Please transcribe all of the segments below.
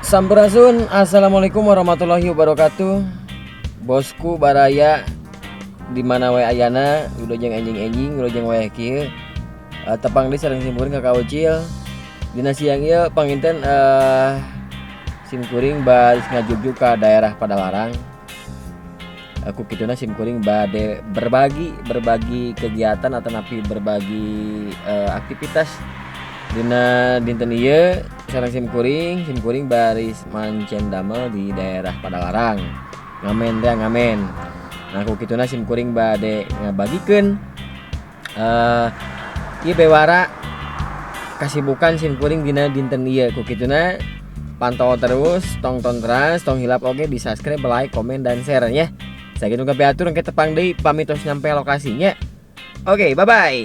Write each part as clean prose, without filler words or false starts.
Sampurasun, assalamualaikum warahmatullahi wabarakatuh. Bosku baraya di mana wae ayana, wilujeng enjing-enjing, wilujeng wae kieu. Tepang deui sareng simkuring Kakak Ucil. Dina siang ieu panginten simkuring baris ngajugjug ka daerah Padalarang. Ku kituna simkuring bade berbagi berbagi kegiatan atau napi berbagi aktivitas dina dinten ieu sareng simkuring. Simkuring baris mancen damel di daerah Padalarang, ngamen teh ngamen. Nah, ku kituna simkuring bade ngabagikeun ieu bewara kasibukan simkuring dina dinten ieu. Ku kituna pantau terus, tongton terus, tong hilap oge di subscribe, like, komen, dan share nya. Sakitu kapihatur, engke tepang deui pami tos nyampe lokasinya. Oke, bye bye.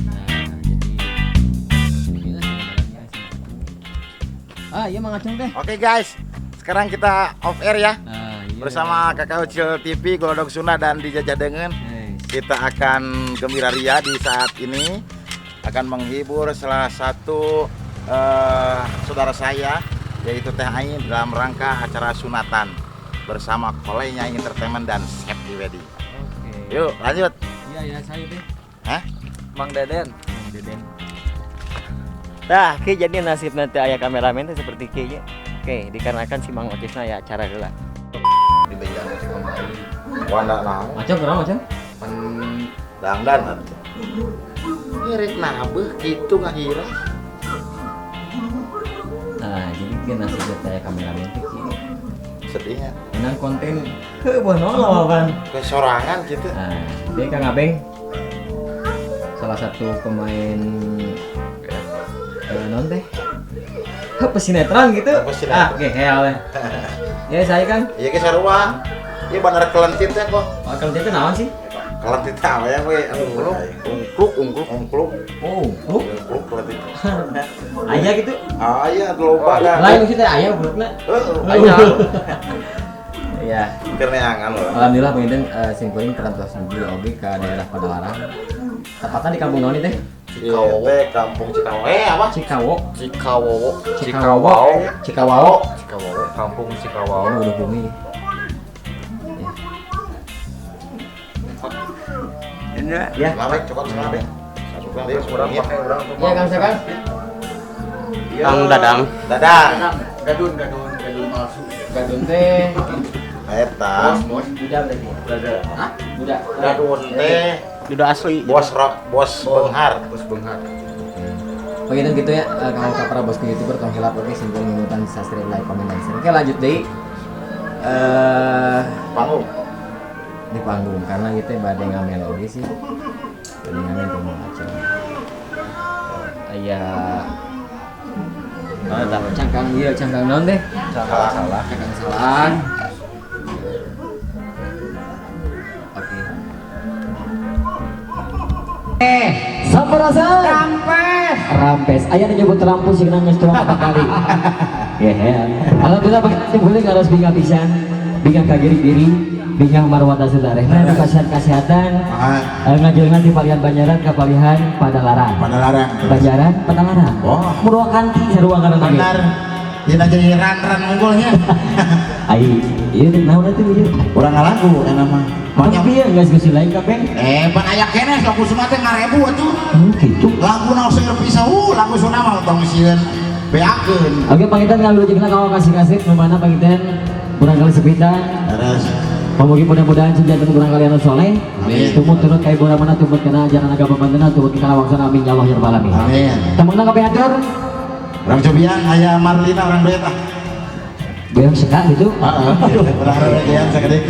Nah, jadi inilah sebenarnya. Ah, iya, Mang Acung teh. Oke guys, sekarang kita off air ya. Ah, iya. Bersama Kakak Ucil TV, Golodog Sunda dan Dijajah Dengan. Nice. Kita akan gembira ria di saat ini akan menghibur salah satu saudara saya, yaitu Teh Ain, dalam rangka acara sunatan bersama Kolenya Entertainment dan Safety Wedding. Oke. Yuk, lanjut. Iya ya, saya teh. Hah? Mang Deden. Mang Deden. Nah, ki jadi nasib nanti aya kameramen teh seperti kieu nya. Oke, dikarenakan si Mang Ocisna ya acara heula. Di bejan Wanda naon? Macam kenapa macam? Pan dangdan atuh. Ngerek nabeuh kitu ngahiras. Nah, jadi ki nasib teh aya kameramen teh kieu. Sedihnya. Menang konten heuh buah nolol kan. Kesorangan gitu. Nah, dia Kang Abeng salah satu pemain non teh. Heuh, pesinetron gitu. Pesinetron. Ah, gehel ya. Ya saya kan. Iya ke sarua. Iya bandar kelentit teh kok. Oh, kelentit itu naon sih? Kelentit teh apa ya we? Ungkluk, ungkluk, ungkluk, ungkluk. Oh, ungkluk. Ungkluk kelentit. Aya gitu. Ah iya, loba dah. Lain maksudnya aya ungklukna. Heeh, aya. Iya. Keur neangan urang. Alhamdulillah panginten simkuring parantos nuju oge ka daerah Padalarang. Tepatnya di kampung naon teh? Cikawo teh kampung Cikawo. Eh apa? Cikawo. Cikawowo. Cikawo. Cikawawo. Cikawowo, kampung Cikawowo. Oh, udah bumi. Ini Ya. Lawek cokot selawe. Urang pakai urang tuh. Ya, Kang Sakang. Kang Dadang. Dadang. Gadun, gadun, gadun palsu. Gadun teh Eta. Bos, Budak berarti. Dada. Hah? Budak. Gadun teh Duda asli. bos rock, bos benghar. Bos benghar. Begitu gitu ya, kalau ka para bosku YouTuber tong hilap oke simpul ngingutan subscribe, like, komen, dan share. Oke, lanjut deui. Panggung. Di panggung karena gitu bade ngamen oge sih. Bade ngamen kumaha macam. Aya cangkang ieu, cangkang naon teh? Salah. Salah. Cangkang salah. Oke. Sampurasun. Rampes. Rampes. Aya nu nyebut rampus sing geus tuang apa kali. Gehel. Alhamdulillah bagi harus bingah pisan, bingah kagirik diri, bingah marwata sadarehna di kesehatan. Ngajelengan di palihan Banjaran ka palihan Padalarang. Padalarang. Banjaran Padalarang. Oh. Murwakanti sarua ngaranna ge. Benar. Dina jadi ran-ran unggulnya. Ai, ieu teh naon atuh ieu? Urang ngalagu eta mah. Manya pieu geus geus lain kabeh. Pan aya keneh lagu Sunda teh ngarebu atuh. Oh, gitu. Lagu naon seueur pisan, lagu Sunda mah tong sieun beakeun. Oke, panginten ngalujengna ka kasih-kasih nu mana panginten kurang kali sepitan. Terus Pamugi mudah-mudahan senjata kurang kalian soleh. Amin. Tumut turut ka ibu ramana, tumut kana ajaran agama bandana, tumut kana wangsana, amin ya Allah ya rabbal alamin. Amin. Temengna kabeh atur. Urang cobian aya Marlina urang duet ah. Beung seka gitu. Heeh. Urang reregean sakedik.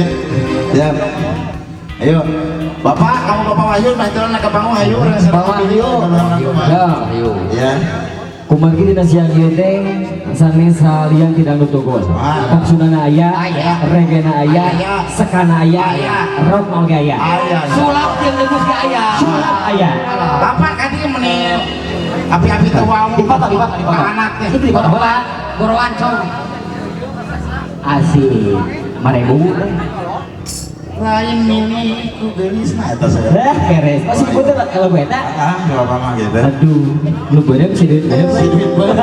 Siap. Ayo. Bapak, kamu Bapak Wahyu, mah itu ke panggung hayu urang Bapak Wahyu. Ya. Ayo. Ya. Kumargi dina siang ieu teh sanes salian ti dangdut tugul. Wah. Pop Sundana aya, Aya. reggae-na aya, Aya. sekana aya, Aya. rock oge aya. Aya. Sulap jeung geus ge aya. Sulap aya. Bapak kadi meni api-api teu wau. Dipoto, dipoto, dipoto. Anak teh. Itu dipoto heula. Goroan cong. Asik. 5.000. Lain mini ku geulis mah eta saya. Beres. Masih betul kalau gue eta. Ah, enggak apa-apa gitu. Aduh, lu bener sih duit bener. Si duit bener.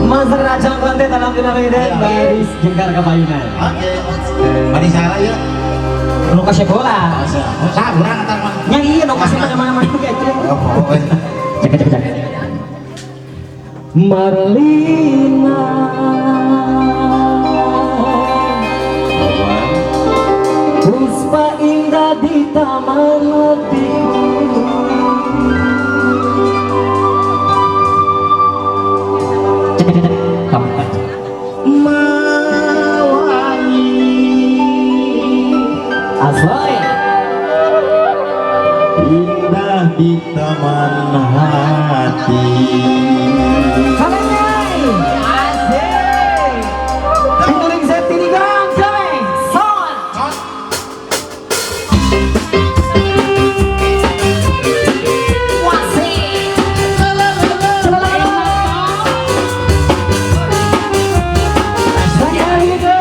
Mas Rajang konten dalam dinamika baris jengkar kepayunan. Oke. Mari salah ya. Lu kasih bola. Sah urang antar mah. Yang iya dong kasih mana-mana juga. Oh, cek cek cek. Marlina Puspa indah di taman hatiku. Cek cek cek. Mawangi Asoy indah di taman hati. Asik. Piring safety gong, coming. Son. Wasik. Sekali lagi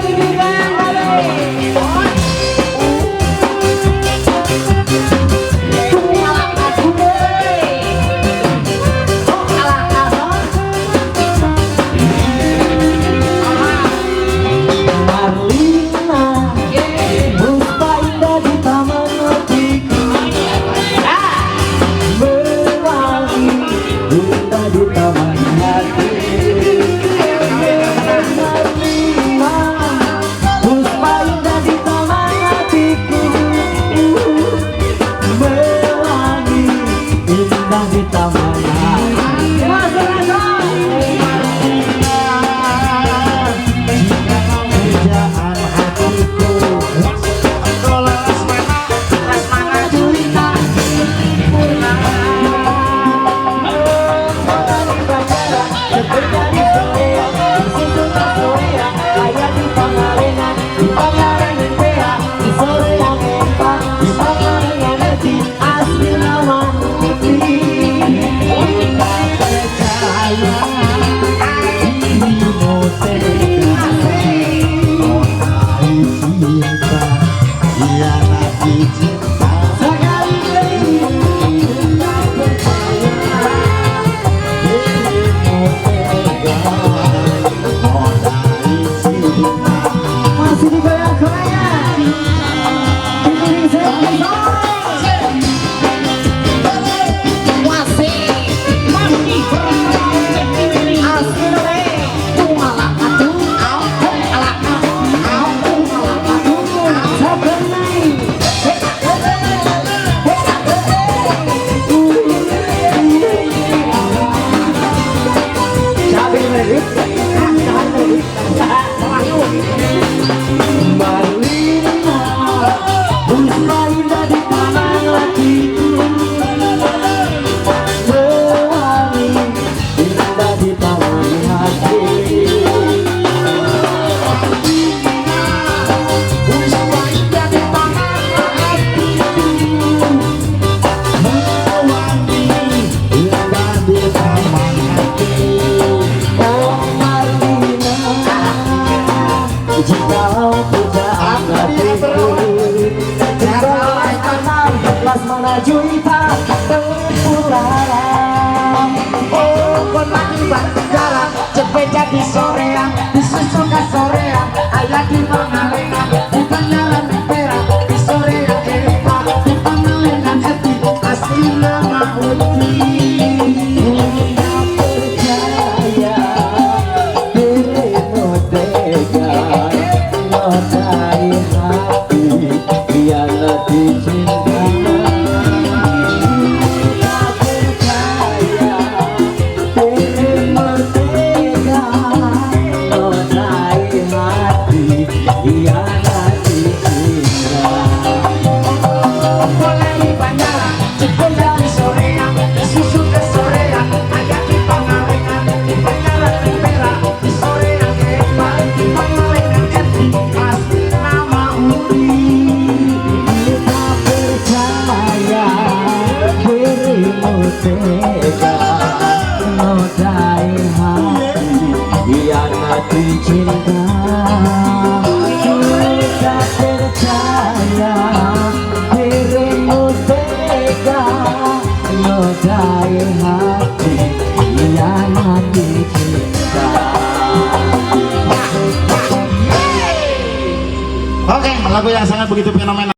Lagu yang sangat begitu fenomenal.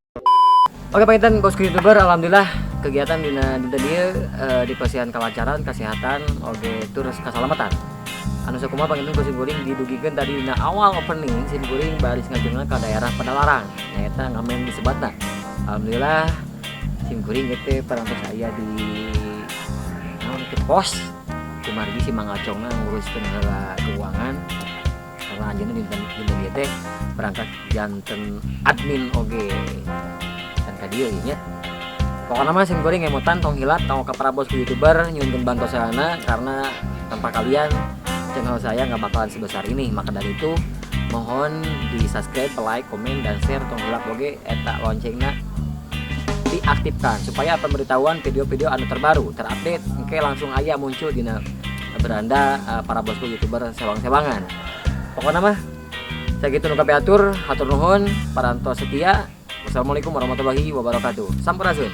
Oke panginten bosku youtuber, alhamdulillah kegiatan dina dinten ieu dipasihan kalancaran, kesehatan, oge terus keselamatan. Anu sakumaha panginten ku simkuring didugikeun tadi dina awal opening, simkuring baris ngajengna ka daerah Padalarang, nyaeta ngamen disebatna. Alhamdulillah simkuring ieu teh parantos aya di naon teh pos kumargi si Mang Acongna nguruskeun heula keuangan karena anjeunna dinten dinten ieu teh berangkat janten admin oge dan ka dieu nya. Pokoknya mah sim kuring ngemutan tong hilap tong ka para bosku youtuber nyuhunkeun bantosana karena tanpa kalian channel saya nggak bakalan sebesar ini. Maka dari itu mohon di subscribe, like, komen, dan share. Tong hilap oge eta loncengna diaktifkan supaya pemberitahuan video-video anu terbaru terupdate oke langsung aya muncul dina beranda para bosku youtuber sewang-sewangan. Pokoknya mah sakitu nu kapihatur, hatur nuhun parantos setia. Wassalamualaikum warahmatullahi wabarakatuh. Sampurasun.